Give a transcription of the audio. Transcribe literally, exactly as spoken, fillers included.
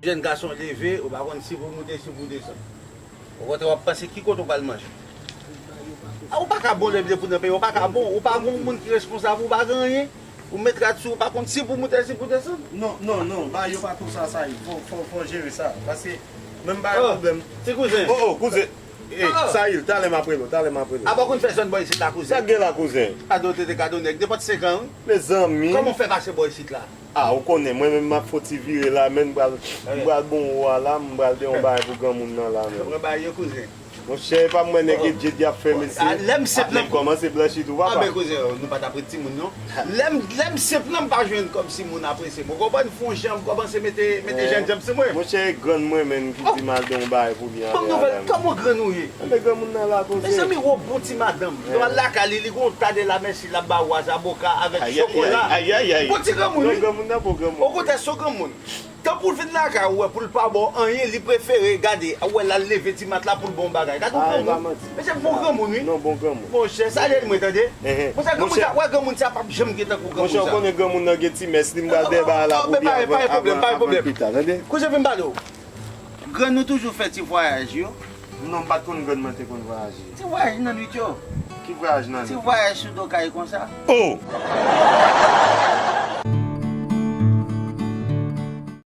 Jèn gason leve, ou pa konn si pou w moute, si pou w desann. Okontrè, w ap panse ki kote w pral manje. A, ou pa ka bon lè pou nan peyi, ou pa ka bon, ou pa gon moun ki responsab, ou pa gen anyen. Ou met rad sou, ou pa konn si pou w moute, si pou w desann. Non, non, non, bagay yo pa konsa, Sayil. Fò, fò, fò jere sa. Paske menm bagay pwoblèm. Ti kouzen. Oh, oh, kouzen. Ey, Sayil, talè m ap rele w, talè m ap rele w. A, pa w konn fè zòn bò isit la, kouzen. Sa k gen la, kouzen? Gade w te, te gade w nèg nenpòt senk an, wi. Mezanmi. Kòman w fè pase bò isit la? A, ou konnen, mwen menm m ap fè yon ti vire la, men m pral, m pral bon ou a la, m pral de yon bagay pou granmoun nan la, men. Pran bagay yo, kouzen. Monchè, e pa mwen nèg Edjed y ap fè, mesye. A, lè m senp nan. Nèg kòmanse blanchi tou, papa. A, men kouzen, nou pa t ap ret timoun, non. Lè m, lè m senp nan, m pa jwenn kòb si moun apresye m. Ou konprann? Fè yon jan, m kòmanse mete, mete jèn janm sou mwen. Monchè, e grann mwen menm ki di m al de yon bagay pou li anlè a la. Ban m nouvèl, kòman grann ou ye? Anben, granmoun nan la, kouzen. Mezanmi, w bon ti madanm. Lè w al lakay li, li gon ta de lamèsi l ap ba w a zaboka avèk chokola. Ayayay. Bon ti granmoun, wi. Non, granmoun nan bon granmoun. Okontrè, se yon granmoun. Tanpou l vin lakay ou, wè, pou l pa ba w anyen, li prefere, gade, ou wè, l al leve ti mat la pou l ba w bagay. Gade yon granmoun. Mesye, bon granmoun, wi. Non, bon granmoun. Monchè, salye l mwen, tande. Monchè, granmoun sa, wè, granmoun sa p ap janm gen tankou granmoun sa. Monchè, ou konnen granmoun nan gen ti mès li, m pral dèba la pou li avan, avan, avan pita, tande. Kouzen, vin m pale w. Grann nou toujou fè ti vwayaj yo. Non, m pa t konn grann mwen te konn vwayaje. Ti vwayaj nan nwit yo. Ki vwayaj nan nwit? Ti vwayaj sou do kay konsa. Oh!